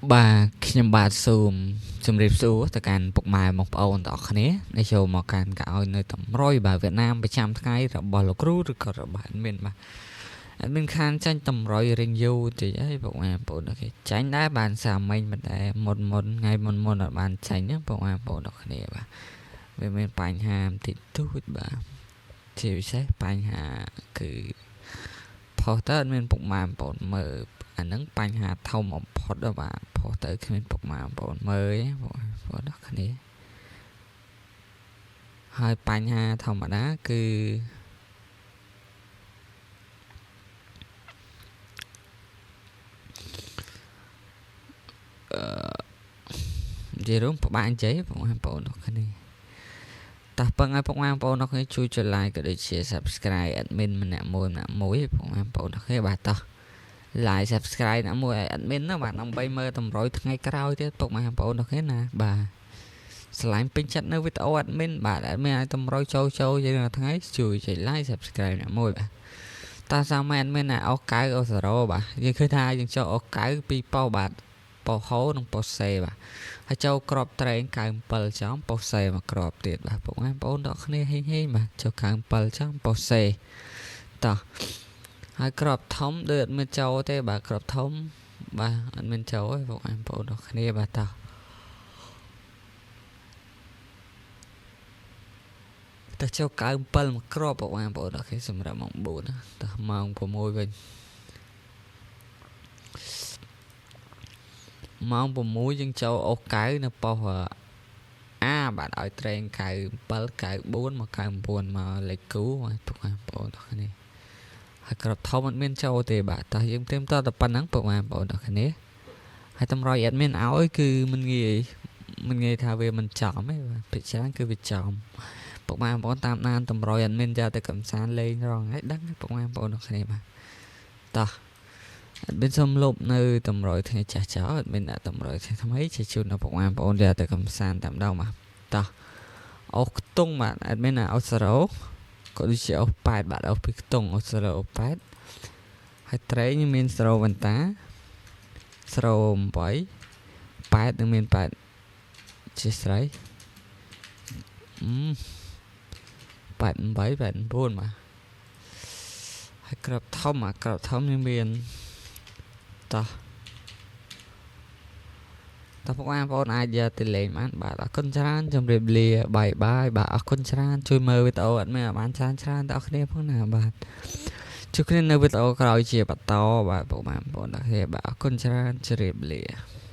បាទខ្ញុំបាទសូមជម្រាបសួរទៅកាន់ពុកម៉ែបងប្អូនទាំងអស់គ្នាដែលចូលមកកាន់កៅឲ្យនៅតម្រុយបាទវៀតណាមប្រចាំថ្ងៃរបស់លោកគ្រូឬក៏របស់ admin បាទ admin ខានចាញ់តម្រុយរៀងយូរតិចហើយពុកម៉ែបងប្អូន OK ចាញ់ដែរបានសាមិញមិនដែរមុនមុនថ្ងៃមុនមុនអត់បានចាញ់ណាពុកម៉ែបងប្អូនទាំងគ្នាបាទវាមានបញ្ហាបន្តិចតួចបាទជាពិសេសបញ្ហាគឺផុសទៅអត់មានពុកម៉ែបងប្អូនមើលអាហ្នឹងបញ្ហាធំបំផុតដល់បាទផុសទៅគ្មានពុកម៉ែបងប្អូនមើលបងប្អូនដល់គ្នាហើយបញ្ហាធម្មតាគឺអឺនិយាយរួមពិបាកនិយាយបងប្អូនដល់គ្នាតោះពឹងឲ្យពុកម៉ែបងប្អូនដល់គ្នាជួយចុច like ក៏ដូចជា Subscribe admin ម្នាក់មួយម្នាក់មួយពុកម៉ែបងប្អូនដល់គ្នាបាទតោះ like subscribe ណាមួយឲ្យ admin ណាបាទដើម្បីមើលតម្រុយថ្ងៃក្រោយទៀតពុកម៉ែបងប្អូនដល់គ្នាណាបាទឆ្លាញ់ពេញចិត្តនៅវីដេអូ admin បាទ admin ឲ្យតម្រុយចូលចូលយើងថ្ងៃជួយចុច like subscribe ណាមួយបាទតាសាម admin ណាអស់9អស់0បាទយើងឃើញថាយើងចូលអស់9ពីប៉ោបាទប៉ោហូនិងប៉ោសេបាទហើយចូលក្របត្រែង97ចំប៉ោសេមកក្របទៀតបាទពុកម៉ែបងប្អូនដល់គ្នាហេងហេងបាទចូល97ចំប៉ោសេតោះហើយក្របធំដូចអត់មានចូលទេបាទក្របធំបាទអត់មានចូលទេបងប្អូនដល់គ្នាបាទតោះតោះចូល97មកក្របបងប្អូនដល់គ្នាសម្រាប់ម៉ោង4តោះម៉ោង6វិញម៉ោង6យើងចូលអូស9នៅប៉ុស្តិ៍អាបាទឲ្យត្រែង97 94មក99មកលេខគូបាទបងប្អូនដល់គ្នាហើយក្របធំអត់មានចូលទេបាទតោះយើងត្រៀមតតែប៉ុណ្ណឹងពុកម៉ែបងប្អូនដល់គ្នាហើយតម្រុយ admin ឲ្យគឺមិនងាយថាវាមិនចំទេបាទភាគច្រើនគឺវាចំពុកម៉ែបងប្អូនតាមដានតម្រុយ admin យកទៅកំសាន្តលេងរងហើយដឹងពុកម៉ែបងប្អូនដល់គ្នាបាទតោះ admin សូមលុបនៅតម្រុយថ្ងៃចាស់ចោល admin ដាក់តម្រុយថ្ងៃថ្មីជាជូនដល់ពុកម៉ែបងប្អូនយកទៅកំសាន្តតែម្ដងបាទតោះអូសខ្ទង់បាទ admin ណាអូស0ក៏ដូចជាអូស8បាទអូសពីខ្ទង់អូស0អូស8ហើយត្រែងមាន0វ៉ាន់តា0 8 8នឹងមាន8ជាស្រ័យ88 89បាទហើយក្របធំអាក្របធំនេះមានតោះតើពុកម៉ែបងប្អូនអាចយកទៅលេងបានបាទអរគុណច្រើនជម្រាបលាបាយបាយបាទអរគុណច្រើនជួយមើលវីដេអូអត់មានឲ្យបានច្រើនច្រើនដល់គ្នាផងណាបាទជួបគ្នានៅវីដេអូក្រោយជាបន្តបាទពុកម៉ែបងប្អូនដល់គ្នាបាទអរគុណច្រើនជម្រាបលា។